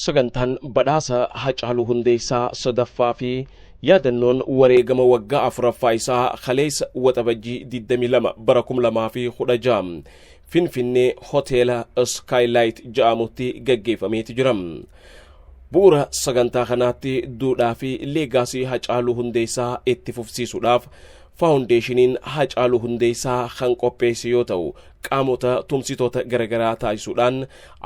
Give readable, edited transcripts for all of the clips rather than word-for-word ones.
Sagantaan badhaasa Hacaaluu Hundeessaa sadaffaa fi yaadannoon wareegama waggaa afuraffaa isaa kaleessa Waxabajjii 22 bara 2016 Finfinnee Hoteela Skylight jedhamutti gaggeeffameeti jira. Bu'uura sagantaa kanaatti duudhaa fi leegaasii Hacaaluu Hundeessaa itti fufsiisuudhaaf Faawundeeshiniin Hacaaluu Hundeessaa kan qopheesse yoo ta'u, qaamota tumsitoota garagaraa taasisuudhaan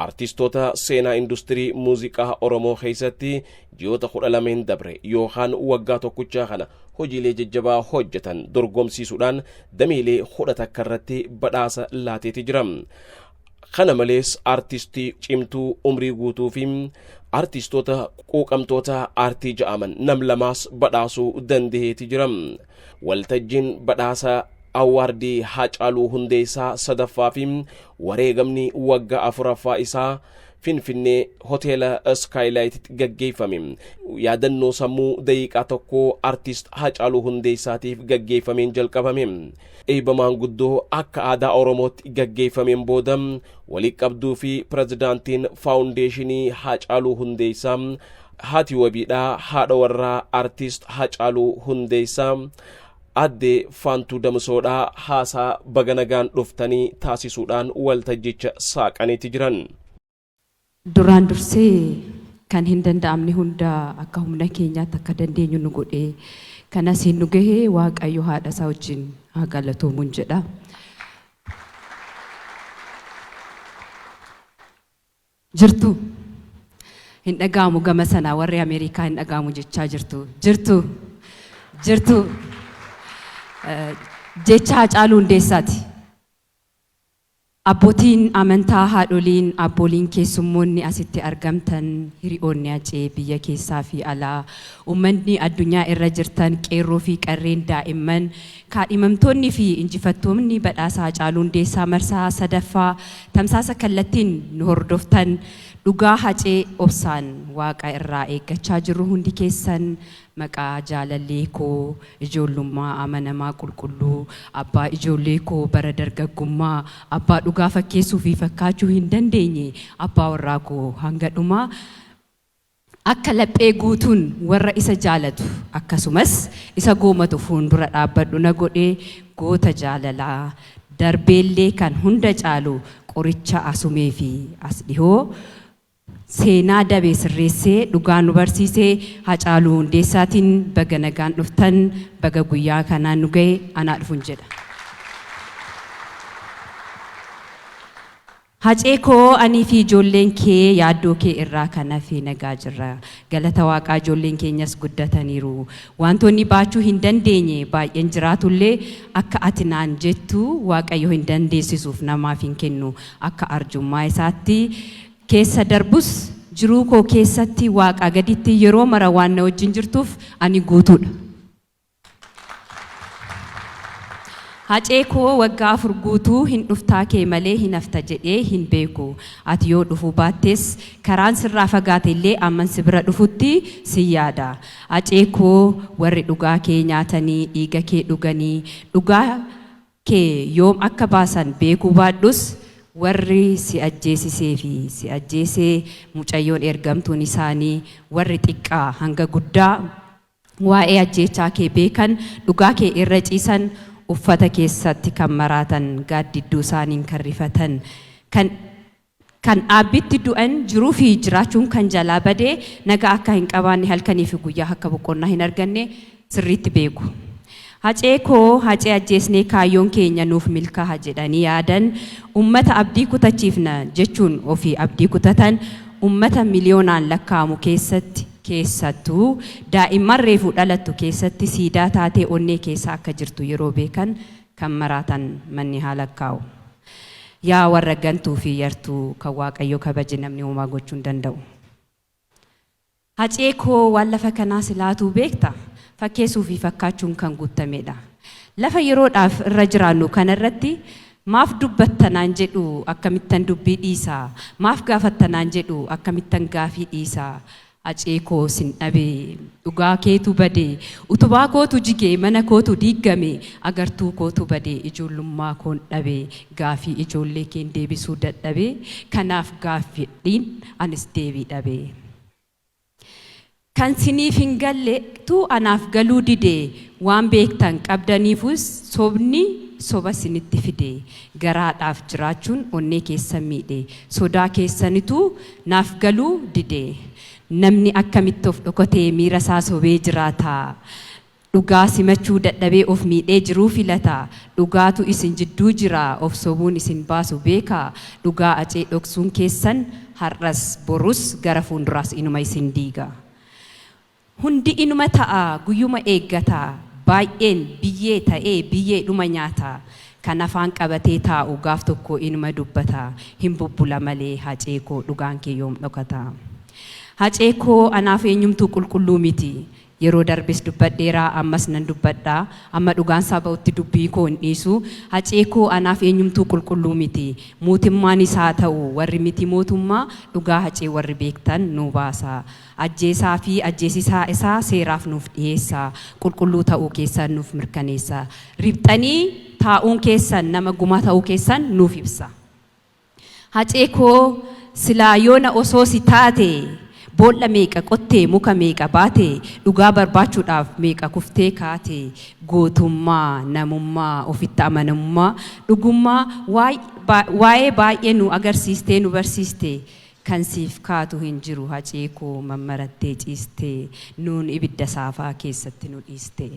artistoota seenaa industirii muuziqaa Oromoo keessatti ji'oota 12 dabre yookaan waggaa tokkichaa kana hojiilee jajjabaa hojjetan dorgomsiisuudhaan dameelee 11 irratti badhaasa laateeti jira. Kana malees artistii cimtuu umrii guutuu fi artistoota quuqamtoota aartii ja'aman nam lamaas badhaasuu dandaheeti jira. Waltajjiin badhaasa Awwaardii Haacaaluu Hundeessaa sadaffaa fi wareegamni waggaa afuraffaa isaa Finfinnee Hoteela Skylight gaggeeffame. Yaadannoo sammuu daqiiqaa tokkoo artist Haacaaluu Hundeessaatiif gaggeeffameen jalqabame. Eebba maanguddoo akka aadaa Oromootti gaggeeffameen booda walitti qabduu fi pirezidaantiin Faawundeeshinii Haacaaluu Hundeessaa haati wabiidhaa haadha warraa artist Haacaaluu Hundeessaa Addee Faantuu Damsoodhaa haasaa baga nagaan dhuftanii taasisuudhaan waltajjicha saaqaniiti jiran. Duraan dursee kan hin danda'amne hunda akka humna keenyaatti akka dandeenyu nu godhee kan asiin nu gahee Waaqayyo haadha isaa wajjin haa galatoomuun jedha. Jirtu? Hin dhaga'amu gama sanaa warri Ameerikaa hin dhaga'amu jechaa jirtu. Jirtu? Jirtu? Jecha Hacaaluu Hundeessaati. Abbootiin amantaa, haadholiin, abbooliin, keessummoonni asitti argamtan, hiri'oonni Hacee biyya keessaa fi alaa, uummanni addunyaa irra jirtan, qeerroo fi qarreen, daa'imman, kaadhimamtoonni fi injifattoonni badhaasa Hacaaluu Hundeessaa marsaa sadaffaa tamsaasa kallattiin nu hordoftan, dhugaa Hacee obsaan Waaqa irraa eeggachaa jirru hundi keessan maqaa jaalallee koo ijoollummaa amanamaa qulqulluu, abbaa ijoollee koo bara dargaggummaa, abbaa dhugaa fakkeessuu fi fakkaachuu hin dandeenye, abbaa warraa koo hanga dhumaa akka laphee guutuun warra isa jaalatu akkasumas isa goomatu fuundura dhaabbadhu na godhe goota jaalalaa darbeellee kan hunda caalu qoricha asumee fi as dhihoo seenaa dabe sirreessee dhugaa nu barsiise Hacaaluu Hundeessaatiin baga nagaan dhuftan, baga guyyaa kanaan nu gahe, anaa dhufun jedha. Hacee koo anii fi ijoolleen kee yaaddoo kee irraa kan hafe nagaa jirra. Galata Waaqaa ijoolleen keenyas guddataniiru. Wantoonni baachuu hin dandeenye baay'een jiraatullee akka ati naan jettu Waaqayyo hin dandeessisuuf namaaf hin kennu. Akka arjummaa isaatti keessa darbus jiruu koo keessatti Waaqaa gaditti yeroo mara waan na wajjin jirtuuf ani guutuudha. Hacee koo waggaa 4 guutuu hin dhuftaa kee malee hin hafta jedhee hin beeku. Ati yoo dhufuu baattes karaan sirraa fagaate illee amman si bira dhufutti sin yaada. Hacee koo warri dhugaa kee nyaatanii dhiiga kee dhuganii dhugaa kee yoom akka baasan beekuu baadhus warri si ajjeesisee fi si ajjeese mucayyoon ergamtuun isaanii warri xiqqaa hanga guddaa waa'ee ajjeechaa kee beekan, dhugaa kee irra ciisan, uffata keessatti kan maraatan, gaaddidduu isaaniin kan rifatan, kan kan dhaabbitti du'an, jiruu fi jiraachuun kan jalaa bade, nagaa akka hin qabaanne, halkanii fi guyyaa akka boqonnaa hin arganne sirriitti beeku. Hacee koo Hacee ajjeesnee kaayyoon keenya nuuf milkaaha jedhanii yaadan, ummata abdii kutachiifna jechuun ofii abdii kutatan, ummata miliyoonaan lakkaa'amu keessatti keessattuu daa'imman reefu dhalattu keessatti siidaa taatee onnee keessa akka jirtu yeroo beekan kan maraatan manni haa lakkaa'u. Yaa warra gantuu fi yartuu kan Waaqayyo kabaje namni homaa gochuu hin danda'u. Hacee koo waan lafa kanaa silaatuu beekta, fakkeessuu fi fakkaachuun kan guuttameedha. Lafa yeroodhaaf irra jiraannu kana irratti maaf dubbatta naan jedhu akkamittan dubbii dhiisa, maaf gaafatta naan jedhu akkamittan gaafii dhiisa. Hacee koo sin dhabe, dhugaa keetu bade, utubaa kootu jige, mana kootu diigame, agartuu kootu bade, ijoollummaa koon dhabe, gaafii ijoollee keen deebisuu dadhabe, kanaaf gaaffiidhiin anis deebii dhabe. Kan siniif hin galletu anaaf galuu dide, waan beektan qabdaniifus sobni soba sinitti fide, garaadhaaf jiraachuun onnee keessan miidhe, sodaa keessanitu naaf galuu dide. Namni akkamitti of dhokatee miira isaa sobee jiraata? Dhugaa simachuu dadhabee of miidhee jiruu filata. Dhugaatu isin jidduu jira, of sobuun isin baasu beeka. Dhugaa Hacee dhoksuun keessan har'as borus gara fuulduraas inuma isin diiga. Hundi inuma ta'a, guyyuma eeggata. Baay'een biyyee ta'ee biyyeedhuma nyaata. Kan afaan qabatee taa'u gaaf tokko inuma dubbata. Hin bubbula malee, Hacee koo, dhugaan kee yoom dhokata? Hacee koo, anaaf eenyumtuu qulqulluu miti. Yeroo darbes dubbadheeraa, ammas nan dubbadhaa. Amma dhugaan isaa ba'utti dubbii koo hin dhiisu. Hacee koo, anaaf eenyumtuu qulqulluu miti. Mootummaan isaa ta'u warri miti mootummaa, dhugaa Hacee warri beektan nu baasa. Ajjeesaa fi ajjeesisaa isaa seeraaf nuuf dhiyeessa. Qulqulluu ta'uu keessan nuuf mirkaneessa. Riphxanii taa'uun keessan nama gumaa ta'uu keessan nuuf ibsa. Hacee koo, silaa yoona osoo si taate, boolla meeqa qottee, muka meeqa baate, dhugaa barbaachuudhaaf meeqa kuftee kaate, gootummaa, namummaa, ofitti amanamummaa, dhugummaa waa'ee baay'ee nu agarsiistee, nu barsiiste. Kan siif kaatu hin jiru, Hacee koo, mammarattee ciistee, nuun ibidda saafaa keessatti nu dhiiste.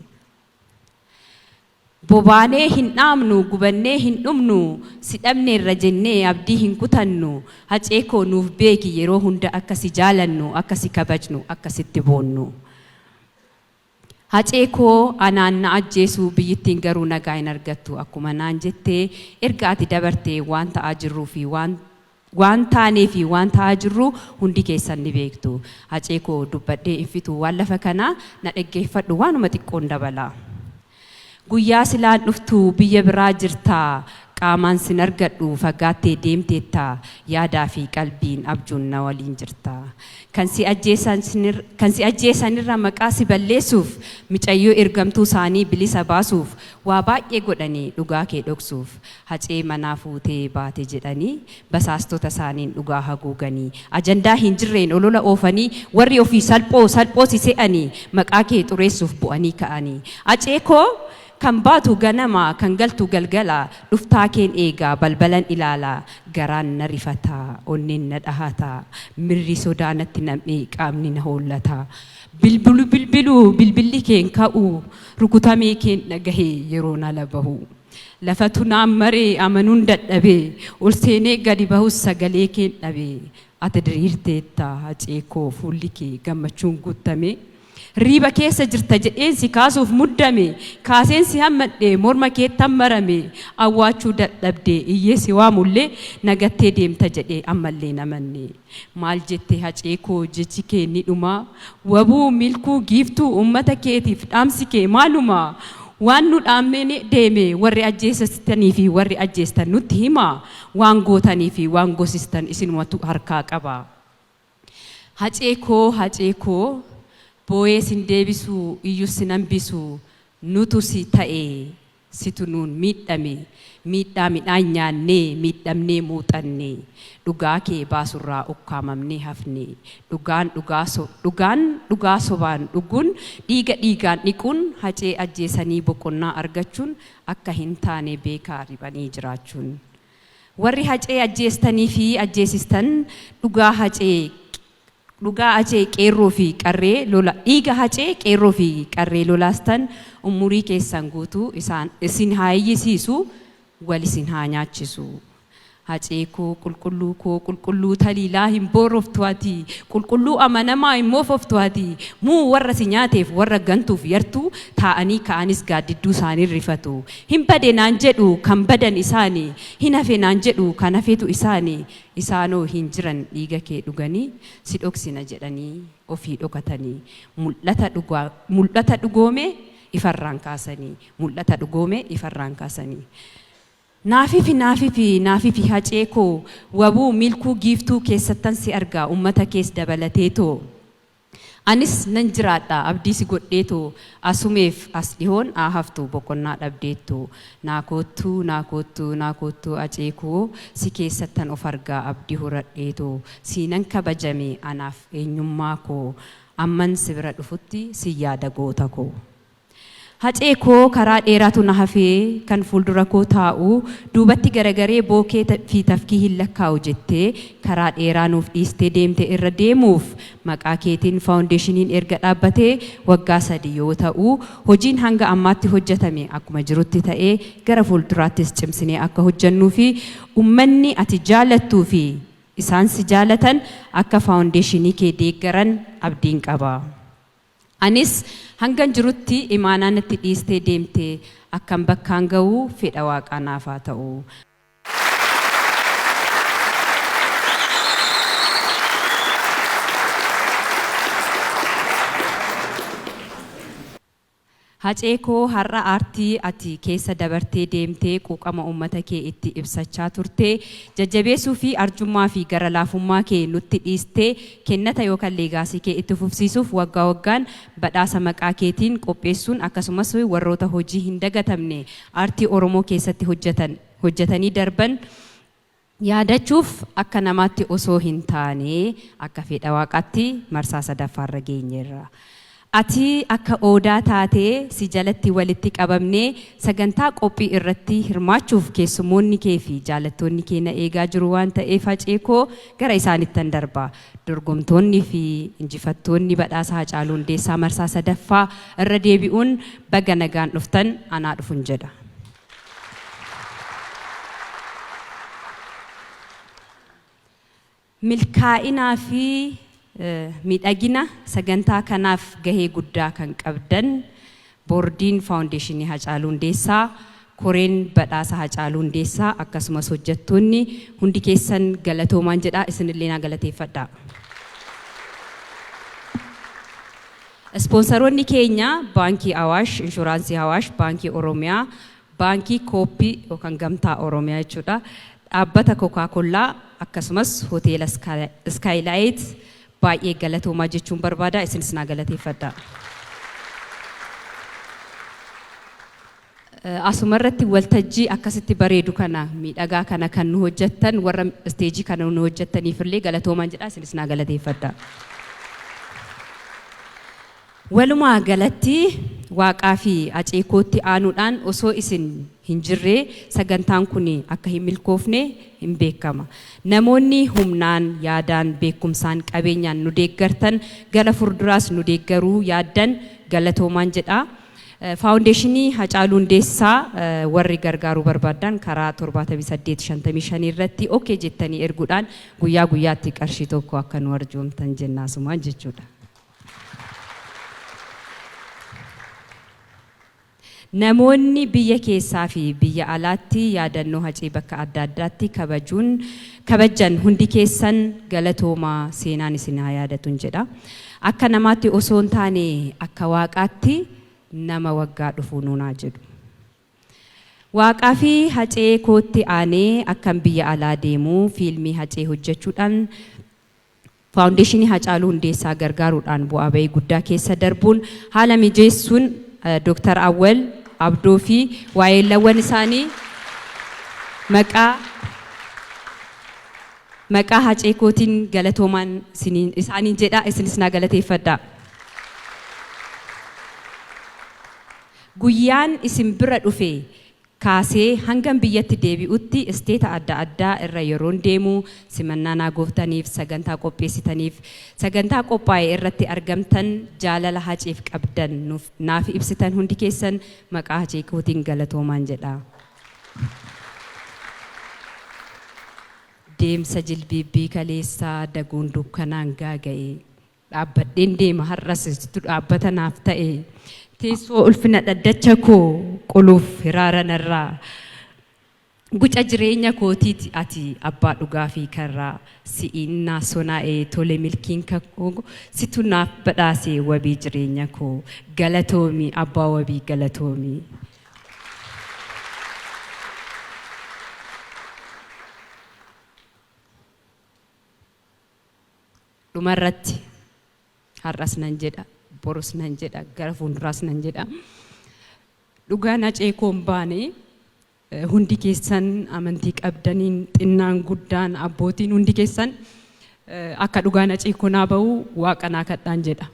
Bobaanee hin dhaamnu, gubannee hin dhumnu, si dhabneerra jennee abdii hin kutannu. Hacee koo, nuuf beeki, yeroo hunda akka si jaalannu, akka si kabajnu, akka sitti boonnu. Hacee koo, anaan na ajjeesuu biyyittiin garuu nagaa hin argattu akkuma naan jettee, erga ati dabartee waan ta'aa jirruu fi waan taanee fi waan ta'aa jirru hundi keessan ni beektu. Hacee koo, dubbadhee hin fitu waan lafa kanaa, na dhaggeeffadhu, waanuma xiqqoon dabala. Guyyaa silaan dhuftu biyya biraa jirtaa, qaamaan sin argadhu, fagaattee deemteetta, yaadaa fi qalbiin abjuun na waliin jirta. Kan si ajjeesanirra maqaa si balleessuuf, micayyoo ergamtuu isaanii bilisa baasuuf waa baay'ee godhanii dhugaa kee dhoksuuf. Hacee manaa fuutee baate jedhanii basaastota isaaniin dhugaa haguuganii, ajandaa hin jirreen olola oofanii, warri ofii salphoo salphoo si se'anii maqaa kee xureessuuf bu'anii ka'anii. Hacee koo, kan baatu ganama, kan galtu galgala, dhuftaa keen eegaa, balbalan ilaalaa, garaan na rifataa, onneen na dhahataa, mirri sodaa natti nam'ee, qaamni na hollataa. Bilbilu bilbilu bilbilli keen ka'u, rukutamee keen dhagahee yeroo nala bahu. Lafatu naan maree, amanuun dadhabee, ol seenee gadi bahus sagalee keen dhabee. Ati diriirteetta, Hacee koo, fuulli kee gammachuun guutame. Riiba keessa jirta jedheen si kaasuuf muddame, kaaseen si hammadhe, morma keettan marame, awwaachuu dadhabde, iyyee si waamullee nagattee deemta jedhee ammallee namanne. Maal jette, Hacee koo, jechi kee ni dhuma? Wabuu, milkuu, giiftuu uummata keetiif dhaamsi kee maaluma? Waan nu dhaammee deeme warri ajjeesistanii fi warri ajjeestan nutti hima. Waan gootanii fi waan gosistan isinumatu harkaa qaba. Hacee koo, Hacee koo, boo'ee sin deebisu, iyyuu sin hambisu, nutu si ta'e, situ nuun miidhame, miidhaa midhaan nyaannee, miidhamnee muuxanne, dhugaa kee baasurraa ukkaamamnee hafne. Dhugaan dhugaa sobaan dhuguun, dhiiga dhiigaan dhiquun, Hacee ajjeesanii boqonnaa argachuun akka hin taane beekaa riphanii jiraachuun. Warri Hacee ajjeestanii fi ajjeesistan, dhugaa Hacee qeerroo fi qarree lola, dhiiga Hacee qeerroo fi qarree lolaastan, umurii keessan guutuu isaan isin haa iyyisiisu, wal isin haa nyaachisu. Hacee koo, qulqulluu koo, qulqulluu taliilaa, hin booroftu ati, qulqulluu amanamaa, hin moofoftu ati. Muu warra si nyaateef, warra gantuuf yartuu, taa'anii ka'anis gaaddidduu isaanii rifatu. Hin bade naan jedhu, kan badan isaanii, hin hafe naan jedhu, kan hafetu isaanii. Isaanoo hin jiran, dhiiga kee dhuganii, si dhoksina jedhanii ofii dhokatanii, mul'ata dhugoome ifarraan kaasanii, mul'ata dhugoome ifarraan kaasanii. Naafifi, naafifi, naafifi, Hacee koo, wabuu, milkuu, giiftuu keessattan si argaa, ummata kees dabalateetoo. Anis nan jiraadha abdii si godheetu asumeef as dhihoon haa haftu boqonnaa dhabdeettu. Naa koottuu, naa koottuu, naa koottuu Hacee koo, si keessattan of argaa abdii horadheetu. Siinan kabajame anaaf eenyummaa koo, amman si bira dhufutti si yaada goota koo. Hacee koo, karaa dheeraatu na hafee kan fuuldura koo taa'u, duubatti garagaree bookee fi tafkii hin lakkaa'u jettee karaa dheeraa nuuf dhiistee deemte irra deemuuf maqaa keetiin faawundeeshiniin erga dhaabbatee waggaa 3 yoo ta'u, hojiin hanga ammaatti hojjetame akkuma jirutti ta'ee gara fuulduraattis cimsinee akka hojjennuu fi ummanni ati jaalattuu fi isaan si jaalatan akka faawundeeshinii kee deeggaran abdiin qaba. Anis hangan jirutti imaanaa natti dhiistee deemte akkan bakkaan ga'u fedha Waaqaa naaf haa ta'u. Hacee koo, har'a aartii ati keessa dabartee deemtee quuqama uummata kee itti ibsachaa turte jajjabeessuu fi arjummaa fi gara laafummaa kee nutti dhiiste kennata yookaan leegaasii kee itti fufsiisuuf waggaa waggaan badhaasa maqaa keetiin qopheessuun, akkasumas warroota hojii hin dagatamne aartii Oromoo keessatti hojjetan hojjetanii darban yaadachuuf akka namaatti osoo hin taane akka fedha Waaqaatti marsaa sadaffaarra geenyeerra. Ati akka odaa taatee si jalatti walitti qabamnee sagantaa qophii irratti hirmaachuuf keessummoonni kee fi jaalattoonni kee na eegaa jiru waan ta'eef, Hacee koo, gara isaanittan darba. Dorgomtoonni fi injifattoonni badhaasa Hacaaluu Hundeessaa marsaa sadaffaa irra deebi'uun baga nagaan dhuftan, anaa dhufun jedha. Milkaa'inaa fi miidhagina sagantaa kanaaf gahee guddaa kan qabdan boordiin Faawundeeshinii Hacaaluu Hundeessaa, koreen badhaasa Hacaaluu Hundeessaa, akkasumas hojjettoonni hundi keessan galatoomaan jedha, isinillee naa galateeffadha. Ispoonsaroonni keenya Baankii Awaash, Inshuraansii Awaash, Baankii Oromiyaa, Baankii Kooppii yookaan Gamtaa Oromiyaa jechuudha. Dhaabbata Kookaakollaa, akkasumas Hoteela Iskaayilaayit baay'ee galatoomaa jechuun barbaada. Isinis naa galateeffadha. Asuma irratti waltajjii akkasitti bareedu kana, miidhagaa kana kan nu hojjettan, warra isteejii kana nu hojjettaniif illee galatoomaan jedha, isinis naa galateeffadha. Walumaa galatti Waaqaa fi Hacee kootti aanuudhaan osoo isin hin jirree sagantaan kun akka hin milkoofne hin beekama. Namoonni humnaan, yaadaan, beekumsaan, qabeenyaan nu deeggartan, gara fuulduraas nu deeggaruu yaaddan galatoomaan jedha. Faawundeeshinii Hacaaluu Hundeessaa warri gargaaruu barbaaddan karaa 7855 irratti okay jettanii erguudhaan guyyaa guyyaatti qarshii 1 akka nu arjoomtan jennaasumaan jechuudha. Namoonni biyya keessaa fi biyya alaatti yaadannoo Hacee bakka adda addaatti kabajuun kabajjan hundi keessan galatoomaa, seenaan isin haa yaadatun jedha. Akka namaatti osoo hin taane akka Waaqaatti nama waggaa dhufuu nuun haa jedhu. Waaqaa fi Hacee kootti aanee akkan biyya alaa deemu fiilmii Hacee hojjechuudhaan Faawundeeshinii Hacaaluu Hundeessaa gargaaruudhaan bu'aa ba'ii guddaa keessa darbuun haala mijeessuun Dooktar Awwal Abdoo fi waa'eellawwan isaanii maqaa maqaa Hacee kootiin galatoomaan isaaniin jedha, isinis naa galateeffadha. Guyyaan isin bira dhufe kaasee hangan biyyatti deebi'utti isteeta adda addaa irra yeroon deemu simannaa naa gooftaniif, sagantaa qopheessitaniif, sagantaa qophaa'e irratti argamtan, jaalala Haceef qabdan nuuf naaf ibsitan hundi keessan maqaa Hacee kootiin galatoomaan jedha. Deemsa jilbiibbii kaleessaa daguun dukkanaan gaaga'e. Dhaabbadheen deema har'as situ dhaabbata naaf ta'e. Teessoo ulfina dhaddacha koo qoluuf hiraara narraa. Guca jireenya kootiiti ati abbaa dhugaa fi karraa. Si'iin naa sonaa'e tole milkiin kakuu, situ naaf badhaase wabii jireenya koo. Galatoomi abbaa wabii, galatoomi. Dhumarratti, Har'as nan jedha, borus nan jedha, gara fuulduraas nan jedha. Dhugaan Hacee koo hin baane. Hundi keessan amantii qabdaniin, xinnaan guddaan, abbootiin, hundi keessan akka dhugaan Hacee koo naa bahu Waaqa naa kadhaan jedha.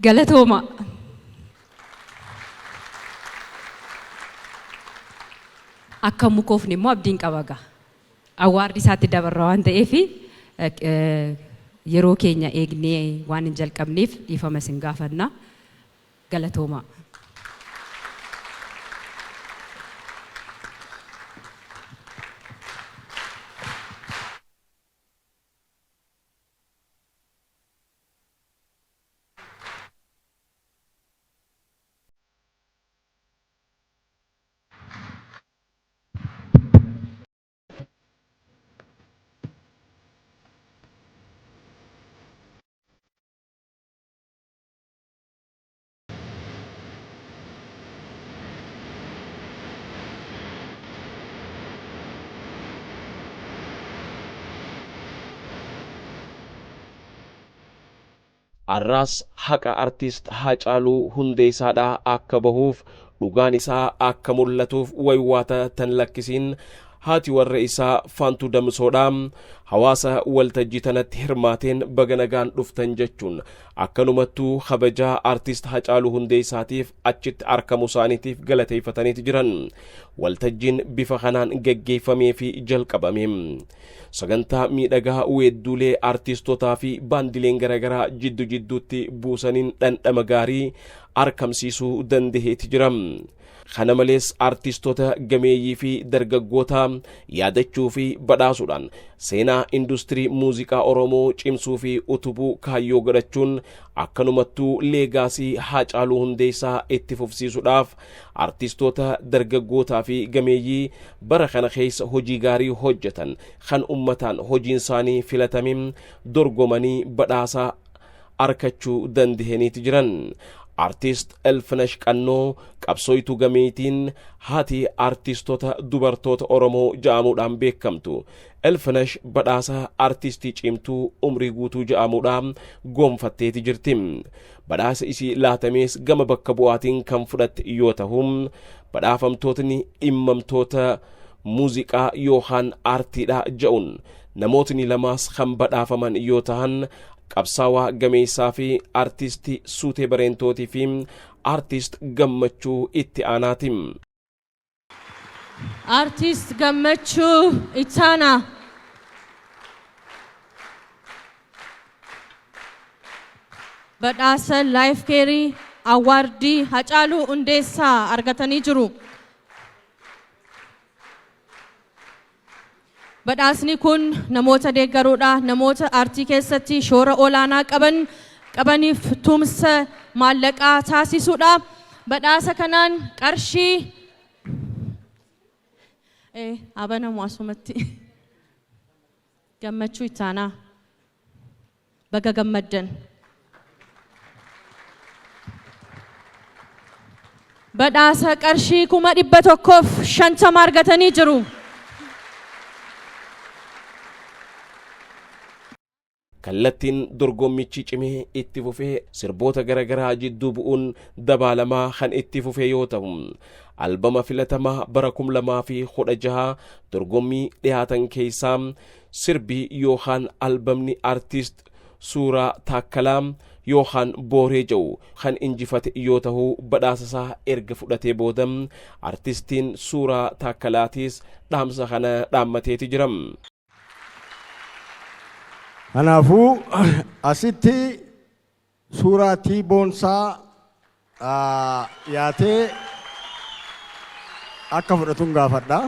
Galatooma. Akka mukoofne immoo abdiin qaba gaa. Awwaardi isaatti dabarra waan ta'eef, yeroo keenya eegnee waan hin jalqabneef dhiifama isin gaafanna. Galatoomaa. Arraas haqa Artist Haacaaluu Hundeessaadhaa akka bahuuf, dhugaan isaa akka mul'atuuf waywaata tan lakkisiin haati warra isaa Faantuu Damsoodha hawaasa waltajjii tanatti hirmaateen baga nagaan dhuftan jechuun, akkanumattuu kabajaa Artist Hacaaluu Hundeessaatiif achitti arkamu isaaniitiif galateeffataniiti jiran. Waltajjiin bifa kanaan geggeeffamee fi jalqabame sagantaa miidhagaa weedduulee artiistotaa fi baandileen garaagaraa jiddu jidduutti buusaniin dhandhama gaarii arkamsiisuu dandaheeti jira. Kana malees artistoota gameeyyii fi dargaggoota yaadachuu fi badhaasuudhaan seenaa industirii muuziqaa Oromoo cimsuu fi utubuu kaayyoo godhachuun, akkanumattuu leegaasii Haacaaluu Hundeessaa itti fufsiisuudhaaf artistoota dargaggootaa fi gameeyyii bara kana keessa hojii gaarii hojjetan kan ummataan hojiin isaanii filatame dorgomanii badhaasa arkachuu dandahaniiti jiran. Artist Elfinash Qannoo, qabsooytuu gameeytiin haati artistoota dubartoota Oromoo ja'amuudhaan beekamtu Elfinash, badhaasa artistii cimtuu umrii guutuu ja'amuudhaan gonfatteeti jirti. Badhaasa isii laatamees gama bakka bu'aatiin kan fudhatte yoo ta'u, badhaafamtootni dhimmamtoota muuziqaa yookaan aartiidha ja'uun namootni lamaas kan badhaafaman yoo ta'an, qabsaawaa gameessaa fi artisti Suutee Bareentootii fi Artist Gammachuu Itti Aanaati. Artist Gammachuu Ittaanaa. Badhaasa Life Care Award Hacaaluu Hundeessaa argatanii jiru. Badhaasni kun namoota deeggaruudha, namoota aartii keessatti shoora olaanaa qabaniif tumsa maallaqaa taasisuudha. Badhaasa kanaan qarshii abanamu asumatti. Gammachuu Ittaanaa, baga gammaddan. Badhaasa qarshii 150,000 argatanii jiru. Kallattiin dorgommichi cimee itti fufee sirboota garaagaraa jidduu bu'uun dabaalamaa kan itti fufee yoo ta'u, albama filatamaa bara 2016 dorgommii dhiyaatan keessaa sirbi yookaan albamni Artist Suuraa Taakkalaa yookaan Booree jedhu kan injifate yoo ta'u, badhaasa isaa erga fudhatee booda artistiin Suuraa Taakkalaatiis dhaamsa kana dhaammateeti jira. Kanaafuu asitti Suuraa T Boonsaa dhiyaatee akka fudhatun gaafadha.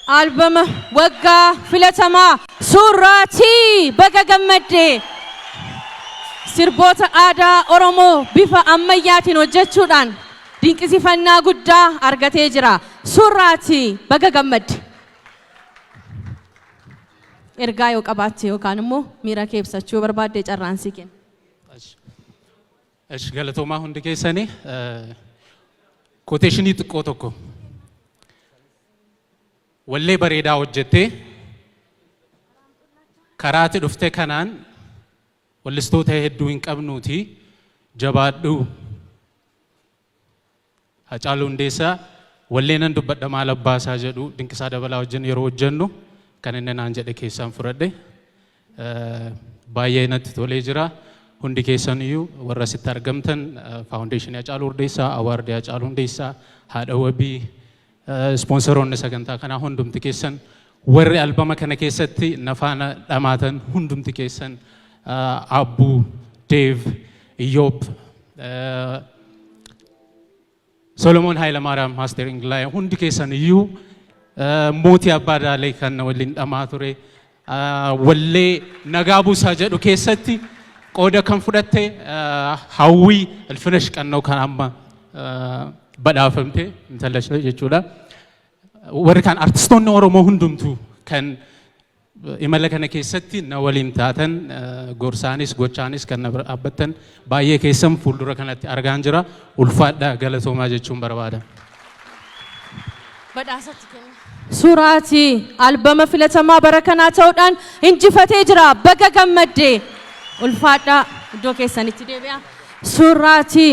Albama waggaa filatamaa Suuraa T, baga gammadde. Sirboota aadaa Oromoo bifa ammayyaatiin hojjechuudhaan dinqisifannaa guddaa argatee jira. Suuraa T, baga gammadde. Ergaa yoo qabaatte yookaan immoo miira kee ibsachuu yoo barbaadde carraan sii kenna. Esh, galatoomaa hundi keessanii. Quotation xiqqoo tokko. Wallee bareedaa hojjettee karaati dhufte kanaan wallistoota hedduu hin qabnuuti jabaadhu. Hacaaluu Hundeessaa wallee nan dubbadha maal abbaasaa jedhu Dinqisaa Dabalaa wajjin yeroo hojjennu kan inni naan jedhe keessaan fudhadhe. Baay'ee natti tolee jira. Hundi keessan iyyuu warra asitti argamtan, Foundation Hacaaluu Hundeessaa, Award Hacaaluu Hundeessaa, haadha wabii, ispoonsaroonni sagantaa kanaa hundumti keessan, warri albama kana keessatti na faana dhamaatan hundumti keessan, Abbuu, Deev, Iyyoob, Solomoon Hayilamaariyaam mastering ላይ hundi keessan iyyuu, mootii abbaa daalee kan na waliin dhamaa ture, wallee nagaa buusaa jedhu keessatti qooda kan fudhatte Hawwii Ilfinesh Qannoo kan amma badhaafamte intala ishee jechuudha. Warri kan artistoonni Oromoo hundumtuu kan imala kana keessatti na waliin taatan, gorsaanis gochaanis kan na bira dhaabbattan baay'ee keessan fuuldura kanatti argaan jira. Ulfaadhaa, galatoomaa jechuun barbaada. Badhaasatti kenna. Suuraati albama filatamaa bara kanaa ta'uudhaan injifatee jira. Baga gammaddee, ulfaadhaa, iddoo keessanitti deebi'a. Suuraati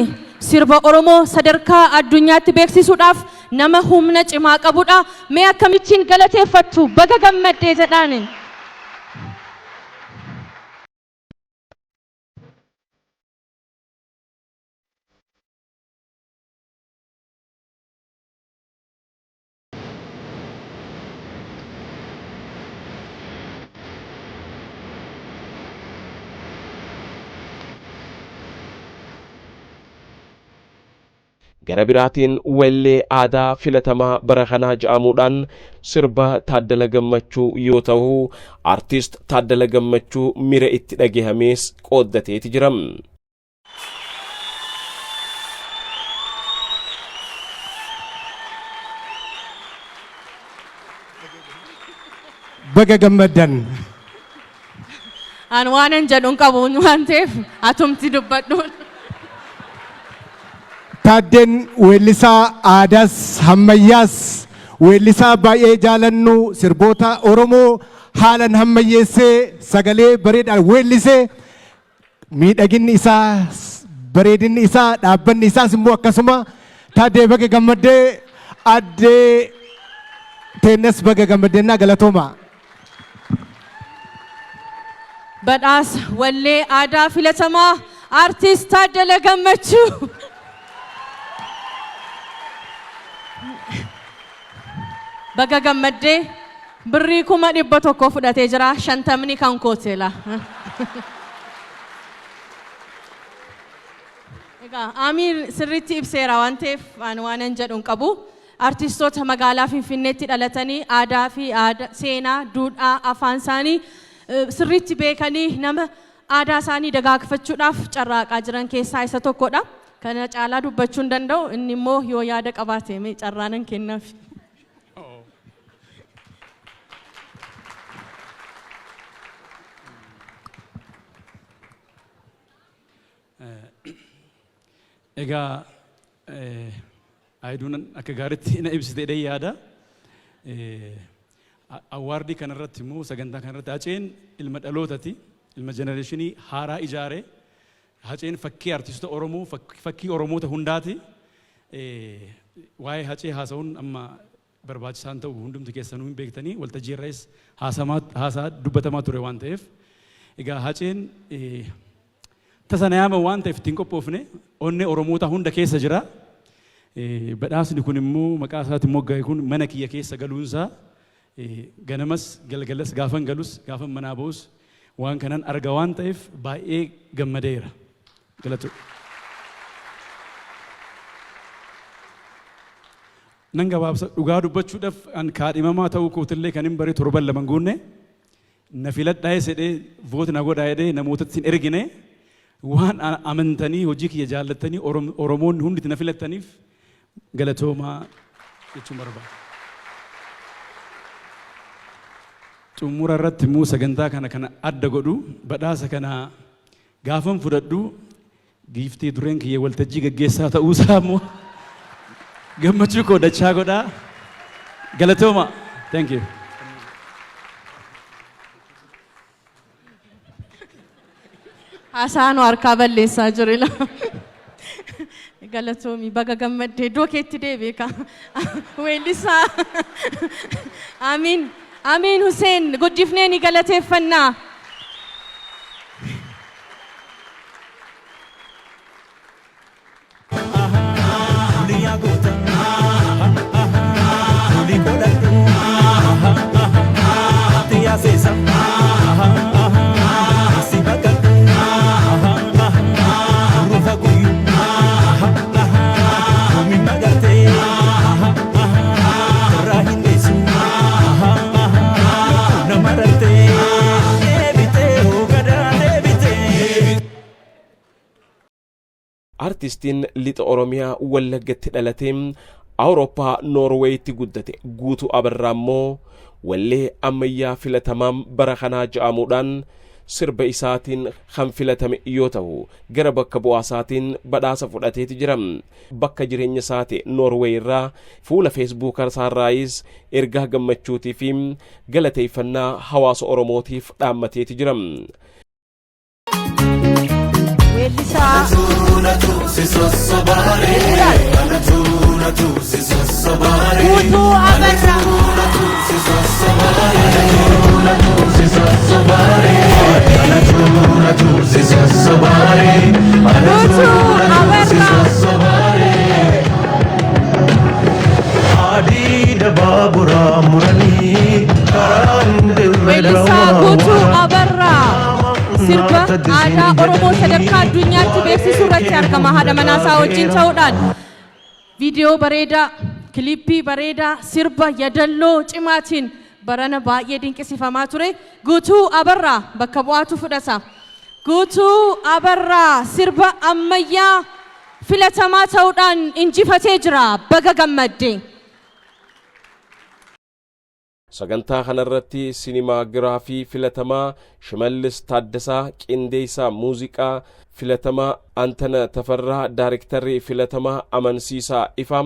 sirba Oromoo sadarkaa addunyaatti beeksisuudhaaf nama humna cimaa qabudha. Mee akkamittiin galateeffattu? Baga gammaddee jedhaanin. Gara biraatiin wallee aadaa filatamaa bara kanaa jedhamuudhaan sirba Taaddala Gammachuu yoo ta'u, Artist Taaddala Gammachuu mira itti dhagahamees qooddateeti jira. Baga gammaddan. An waanan jedhu hin qabu waan ta'eef atumti dubbadhu. Taaddeen weellisaa aadaas hammayyaas, weellisaa baay'ee jaalannu, sirboota Oromoo haalan hammayyeessee sagalee bareedhaan weellisee, miidhaginni isaa, bareedinni isaa, dhaabbanni isaas immoo akkasuma. Taaddee, baga gammaddee, addee teennes baga gammaddennaa, galatooma. Badhaasa wallee aadaa filatamaa Artiist Taaddala Gammachuu. Baga gammaddee, birrii 100,000 fudhatee jira, 50ni kan kooteela. Egaa Amiir sirriitti ibseera waan ta'eef ani waanan jedhu hin qabu. Artistoota magaalaa Finfinneetti dhalatanii aadaa fi aadaa, seenaa, duudhaa, afaan isaanii sirriitti beekanii nama aadaa isaanii dagaagfachuudhaaf carraaqaa jiran keessaa isa tokkodha. Kana caalaa dubbachuu hin danda'u. Inni immoo yoo yaada qabaate mee carraa nan kennaaf. Egaa Ayiduun akka gaariitti na ibsite jedhee yaada. Award kanarratti immoo, sagantaa kanarratti, Haceen ilma dhalootati, ilma generation haaraa ijaare. Haceen fakkii artistoota Oromoo, fakkii Oromoota hundaati. Waa'ee Hacee haasa'uun amma barbaachisaan ta'u, hundumti keessanuu hin beektanii, waltajjii irrais haasaa dubbatamaa ture waan ta'eef. Egaa Haceen tasa na yaaman waan ta'eef ittiin qophoofne, onnee Oromoota hunda keessa jira. Badhaasni kun immoo maqaa isaatiin mogga'e kun mana kiyya keessa galuunsaa, ganamas galgalas, gaafan galus gaafan manaa ba'us waan kanan arga waan ta'eef baay'ee gammadeera. Galatu. Nan gabaabsa, dhugaa dubbachuudhaaf an kaadhimamaa ta'uu kootillee kan hin bare torban 2 hin guunne. Na filadhaa jedhee, vote na godhaa jedhee namootatti hin ergine. Waan amantanii, hojii kiyya jaallattanii, Oromoonni hundi na filattaniif galatoomaa jechuun barbaada. Xumura irratti immoo sagantaa kana kana adda godhu, badhaasa kana gaafan fudhadhu giiftii dureen kiyya waltajjii gaggeessaa ta'uusaa immoo Gammachuu koo dachaa godhaa. Galatooma. Thank you. Haasaa nu harkaa balleessaa jiru ila. Galatoomi, baga gammaddee iddoo keetti deebi'e ka. Weellisaa. Amiin. Amiin Huseen guddifnee ni galateeffannaa. Artistiin lixa Oromiyaa Wallaggatti dhalatee Awurooppaa Noorweeyitti guddate Guutuu Abarraa immoo wallee ammayyaa filatamaan bara kanaa ja'amuudhaan sirba isaatiin kan filatame yoo ta'u, gara bakka bu'aa isaatiin badhaasa fudhateeti jira. Bakka jireenya isaati Noorweey irraa fuula Feesbuuka isaarraayis ergaa gammachuutii fi galateeffannaa hawaasa Oromootiif dhaammateeti jira. Weellisaa Guutuu Abarraa. Guutuu Abarraa. Weellisaa Guutuu Abarraa sirba aadaa Oromoo sadarkaa addunyaatti beeksisuu irratti argama haadha manaa isaa wajjin ta'uudhaan. Viidiyoo bareedaa, kilippii bareedaa, sirba yadalloo cimaatiin barana baay'ee dinqisiifamaa ture. Guutuu Abarraa bakka bu'aatu fudhata. Guutuu Abarraa sirba ammayyaa filatamaa ta'uudhaan injifatee jira. Baga gammadde. Sagantaa kanarratti sinimaagiraafii filatamaa Shimallis Taaddasaa, qindeessaa muuziqaa filatamaa Antana Tafarraa, daarektarri filatamaa Amansiisaa Ifaa,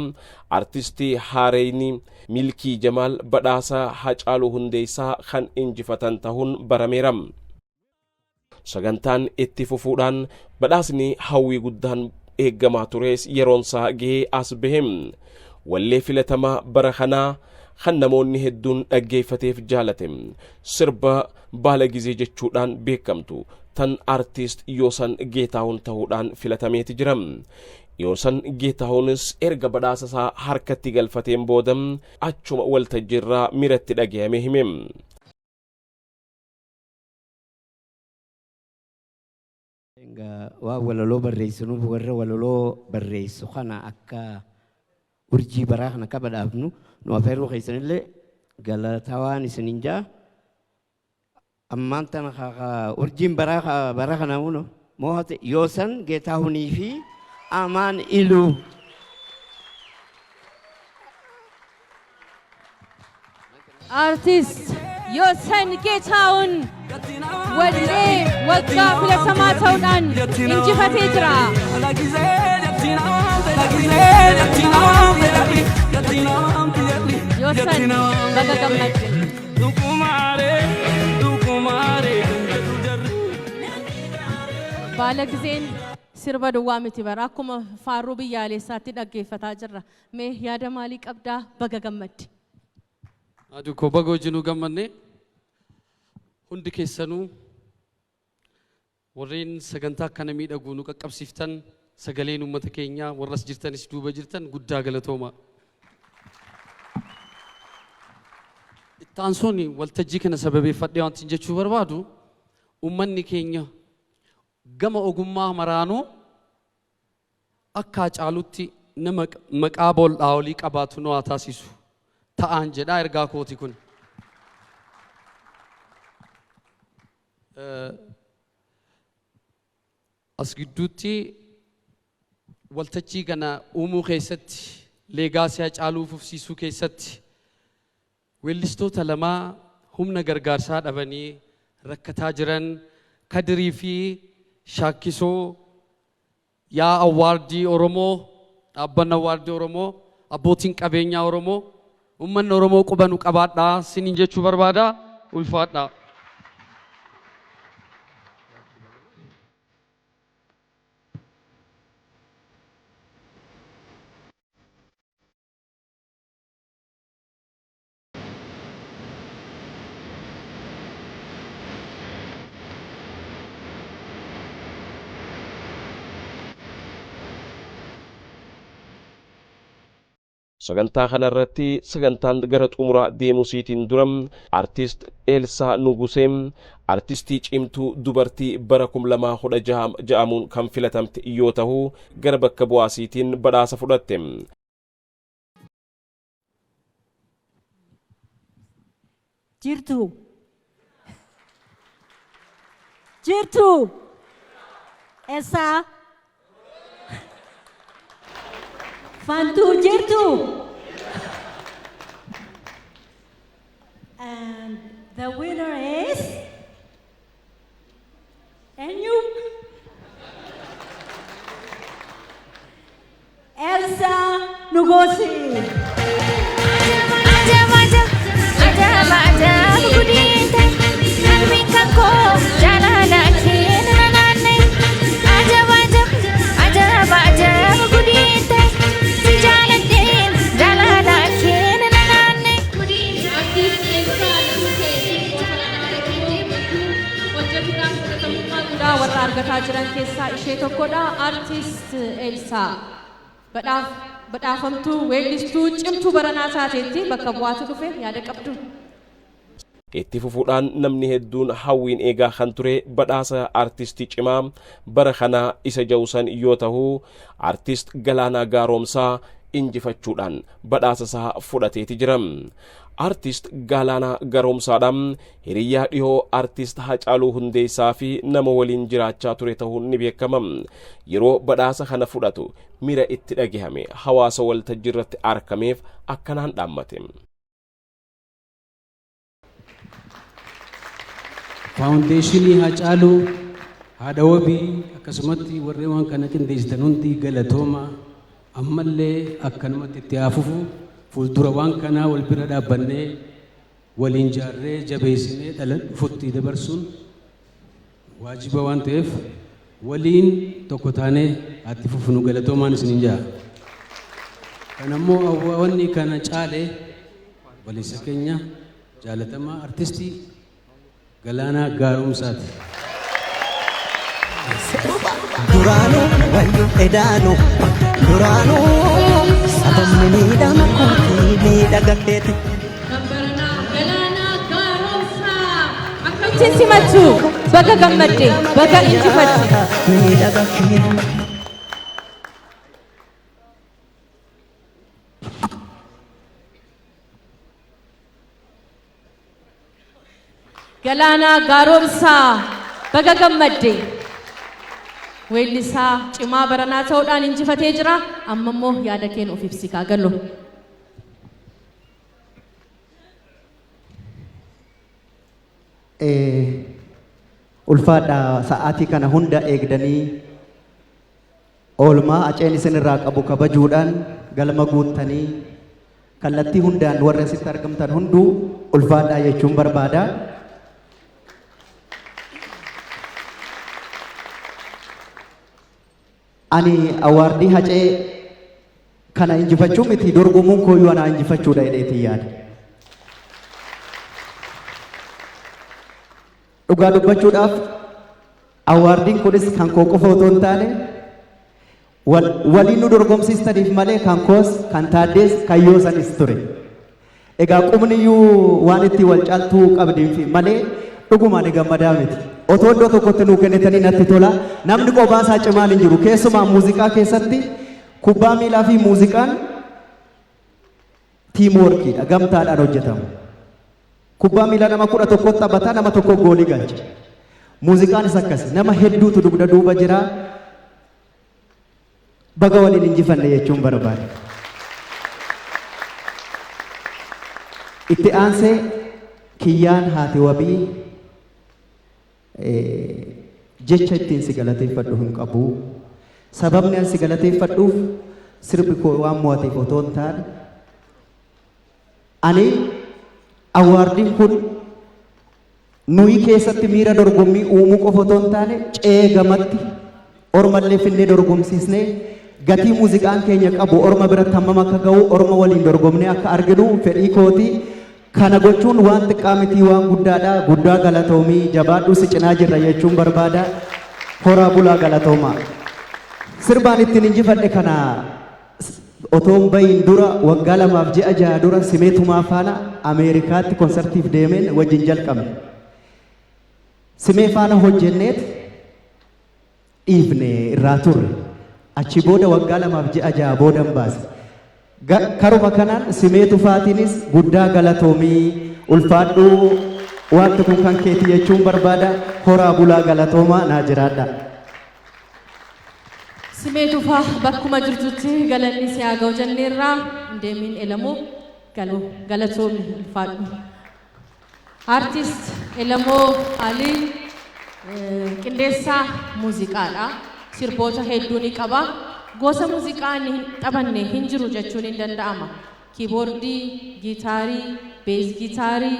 artistii Haareyni Milkii Jamaal badhaasa Hacaaluu Hundeessaa kan injifatan tahuun barameera. Sagantaan itti fufuudhaan badhaasni hawwii guddaan eeggamaa tures yeroonsaa gahee as bahe. Wallee filatamaa bara kanaa kan namoonni hedduun dhaggeeffateef jaalate sirba baala gizee jechuudhaan beekamtu tan artiist Yoosan Geetahuun ta'uudhaan filatameeti jira. Yoosan Geetahuunis erga badhaasa isaa harkatti galfateen booda achuma waltajjiirraa miratti dhagayame hime. Waan walaloo barreessinuuf warra walaloo barreessu kana akka urjii baraa kana akka badhaafnu nu afeeruu keessanillee galatawaan isinin jaa. Ammaan tana urjiin baraa bara kana muno moohate Yoosan Geetaahunii fi Amaan Iluu. Artist Yoosan Geetaahun wallee waggaa filatamaa ta'uudhaan injifatee jira. Yoosan, baga gammadde. Baala gizeen sirba duwwaa miti bara akkuma faarruu biyyaalessaatti dhaggeeffataa jirra. Mee yaada maalii qabdaa? Baga gammadde. Aduu koo, baga wajjinuu gammanne. Hundi keessanuu warreen sagantaa akkana miidhagu nu qaqqabsiiftan, sagaleen uummata keenyaa, warras jirtanis duuba jirtan, guddaa galatooma. Ittaansoon waltajjii kana sababeeffadhee wanti jechuu barbaadu, uummanni keenya gama ogummaa maraanuu akka Hacaalutti nama maqaa bool'aa olii qabaatu nu haa taasisu ta'aan jedhaa, ergaa kooti kun. As gidduutti waltajjii kana uumuu keessatti, legacy Hacaaluu fufsiisuu keessatti, weellistoota lamaa humna gargaarsaa dhabanii rakkataa jiran, Kadirii fi Shaakkisoo, yaa award Oromoo, dhaabbanni award Oromoo abbootiin qabeenyaa Oromoo, uummanni Oromoo quba nu qabaadhaa siniin jechuu barbaada. Ulfaadhaa. Sagantaa kanarratti sagantaan gara xumuraa deemuusiitiin dura Artist Eelsaa Nugusee artistii cimtuu dubartii bara 2016 ja'amuun kan filatamte yoo ta'u, gara bakka bu'aasiitiin badhaasa fudhatte. Jirtu. Jirtu. Eessaa? Fantuu jirtu. And the winner is eenyu? Elsa Nugosi. Ajab ajab ajab ajab gudiin ta'e qalbiin kan koo jaalala kee na naanne. Ajab ajab ajab ajab gudiin ta'e si jaaladheen jaalala kee na naanne. Artiist Eelsaa Nugusee hojjetuudhaan fudhatamummaa guddaa warra argataa jiran keessaa ishee tokkodha. Artiist Eelsaa badhaafamtuu weellistuu cimtuu baranaa taateetti bakka bu'aatu dhufe, yaada qabdu. Itti fufuudhaan namni hedduun hawwiin eegaa kan ture badhaasa artistii cimaa bara kanaa isa jawsan yoo ta'u, Artist Galaanaa Gaaromsaa injifachuudhaan badhaasa isaa fudhateeti jira. Artist Galaanaa Gaaromsaadhaan hiriyyaa dhihoo Artist Hacaaluu Hundeessaa fi nama waliin jiraachaa ture ta'uun ni beekama. Yeroo badhaasa kana fudhatu mira itti dhagahame hawaasa waltajjii irratti argameef akkanaan dhaammate. Faawundeeshinii Hacaaluu, haadha wabii, akkasumatti warreen waan kana qindeessitan hundi galatooma. Ammallee akkanumatti itti haa fufu. Fuuldura waan kanaa wal bira dhaabbannee, waliin jaarree, jabeessinee dhala dhufutti dabarsuun waajiba waan ta'eef, waliin tokko taanee haa itti fufnu. Galatoomaan isiniin jaa. Kan ammoo wanni kana caale obboleessa keenya jaalatamaa artistii Galaanaa Gaaromsaati. Duraanuu wayyuu edaanuu, duraanuu sababni miidhama kootii miidhaga keeti. Galaanaa Gaaromsaa akkamittiin simattu? Baga gammadde, baga injifatte. Miidhaga keeti. Galaanaa Gaaromsaa, baga gammadde. Weellisaa cimaa baranaa ta'uudhaan injifatee jira. Amma immoo yaada keen of ibsi kaa gallo. Ulfaadha, sa'aatii kana hunda eegdanii oolmaa Haceen isinirraa qabu kabajuudhaan galma guuttanii kallattii hundaan warri asitti argamtan hunduu ulfaadhaa jechuun barbaada. Ani awaardii Hacee kana injifachuu miti, dorgomuun kooyyuu anaa injifachuudha jedheetiin yaada. Dhugaa dubbachuudhaaf awaardiin kunis kan koo qofa otoo hin taane, waliin nu dorgomsiistaniif malee kan koos, kan Taaddees, kan Yoosanis ture. Egaa qubniyyuu waan itti wal caaltuu qabdiin malee dhugumaan ni gammadaa miti. Otoo iddoo tokkotti nuu kennitanii natti tola. Namni qophaa isaa cimaan hin jiru. Keessumaa muuziqaa keessatti, kubbaa miilaa fi muuziqaan teamworkiidha. Gamtaadhaan hojjetama. Kubbaa miilaa nama 11 taphataa, nama tokko goolii galcha. Muuziqaanis akkasi. Nama hedduutu dugda duuba jira. Baga waliin injifanne jechuun barbaada. Itti aansee kiyyaan haati wabii jecha ittiin si galateeffadhu hin qabu. Sababni an si galateeffadhuuf Sirbi koo waan mo'ateef otoo hin taane, ani awardiin kun nuyi keessatti miira dorgommii uumuu qofa otoo hin taane, ce'ee gamatti ormallee finnee dorgomsiisnee gatii muuziqaan keenya qabu orma biratti hammam akka ga'u orma waliin dorgomnee akka arginu fedhii kooti. Kana gochuun waan xiqqaa mitii, waan guddaadha. Guddaa galatoomii, jabaadhuu, si cinaa jirra jechuun barbaada. Horaa bulaa, galatoomaa. Sirbaan ittiin injifadhe kana otoon bayin dura waggaa 2 fi ji'a 6 dura Simee Tumaa faana Ameerikaatti konsartiif deemeen wajjin jalqabne. Simee faana hojjenneet dhiifne, irraa turre. Achi booda waggaa 2 fi ji'a 6 boodan baase. Karuma kanaan Simee Tufaatiinis guddaa galatoomii, ulfaadhuu, wanti kun kan keeti jechuun barbaada. Horaa bulaa, galatoomaa, naa jiraadha. Simee Tufaa, bakkuma jirtutti galanni si haa ga'u jenneerraa. Hin deemin Elamoo, galoo galatoomi, ulfaadhu. Artist Elamoo Alii qindeessaa muuziqaadha. Sirboota hedduu ni qaba. Gosa muuziqaa inni hin taphanne hin jiru jechuun hin danda'ama. Kiiboordii, giitaarii, bass gitaarii,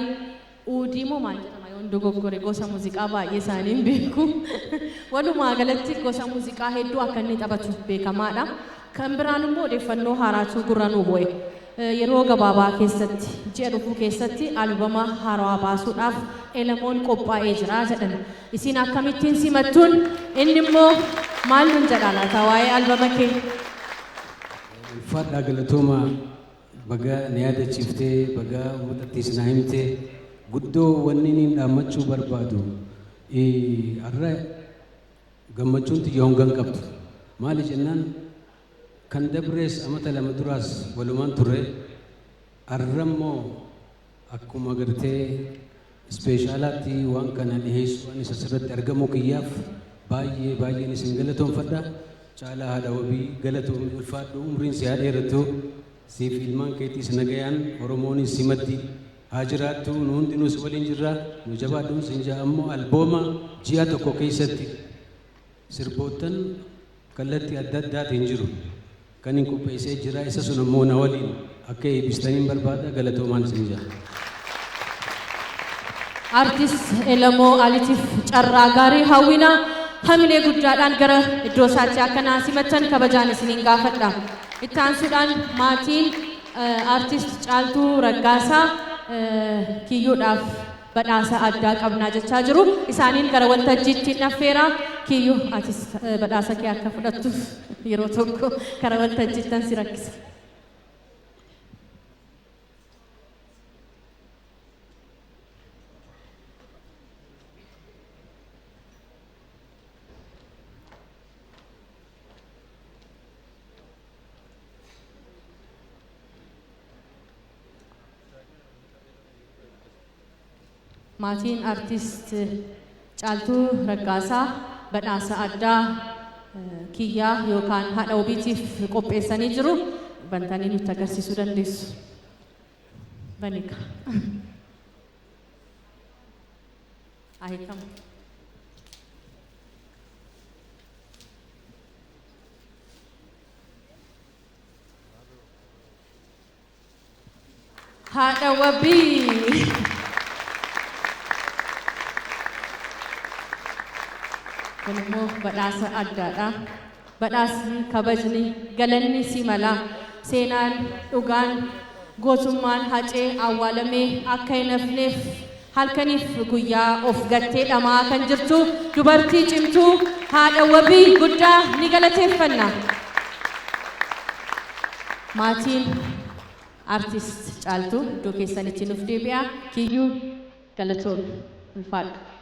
uudii moo maal jedhama, yoon dogoggore, gosa muuziqaa baay'ee isaanii hin beeku. Walumaa galatti gosa muuziqaa hedduu akka inni taphatu beekamaadha. Kan biraan immoo odeeffannoo haaraatu gurra nuu bu'e. Yeroo gabaabaa keessatti, ji'a dhufuu keessatti, albama haarawaa baasuudhaaf Elamoon qophaa'ee jira jedhan. Isin akkamittiin simattuun? Inni immoo maal nun jedha laata waa'ee albama kee? Ulfaadhaa, galatooma. Baga na yaadachiiftee, baga uummatattis na himtee. Guddoo wanni inni dhaammachuu barbaadu, har'a gammachuun tiyya hongan qabdu. Maali jennaan, kan dabrees amata 2 duraas walumaan turre. Har'a immoo akkuma gartee specialaatti waan kana dhiheessuu waan isa sirratti argamuu kiyyaaf baay'ee baay'een isin galatoonfadha. Caalaa, haadha wabii, galatoomii, ulfaadhu, umriin si haa dheeratu. Siif ilmaan keetiis nagayaan Oromoonis simatti haa jiraattu. Nu hundinuus waliin jirra, nu jabaadhuun sin ja'a. Ammoo albooma ji'a tokko keessatti sirboottan kallattii adda addaatiin jiru kan hin qopheessee jira. Isa sun ammoo na waliin akka eebbistaniin barbaada. Galatoomaan isin jira. Artist Elamoo Alitiif carraa gaarii hawwina. Hamilee guddaadhaan gara iddoo isaatti akka naa simattan kabajaan isiniin gaafadha. Itti aansuudhaan maatiin artist Caaltuu Raggaasaa Kiyyuudhaaf badhaasa addaa qabnaa jechaa jiru. Isaaniin gara waltajjiitti naffeera. Kiyyuu, atis badhaasa kee akka fudhattuuf yeroo tokko gara waltajjiittan si rakkisa. Maatiin artist Caaltuu Raggaasaa badhaasa addaa Kiyyaa yookaan haadha obiitiif qopheessanii jiru. Bantanii nutti agarsiisuu dandeessu. Banika. Haa hiikamu. Haadha wabii. Kun immoo badhaasa addaadha. Badhaasni, kabajni, galanni si mala. Seenaan, dhugaan, gootummaan Hacee awwaalamee akka hin hafneef halkaniif guyyaa of gattee dhamaa kan jirtu dubartii cimtuu haadha wabii guddaa ni galateeffanna. Maatiin artist Caaltuu, iddoo keessanitti nuuf deebi'a. Kiyyuu, galatoomi, ulfaadhu.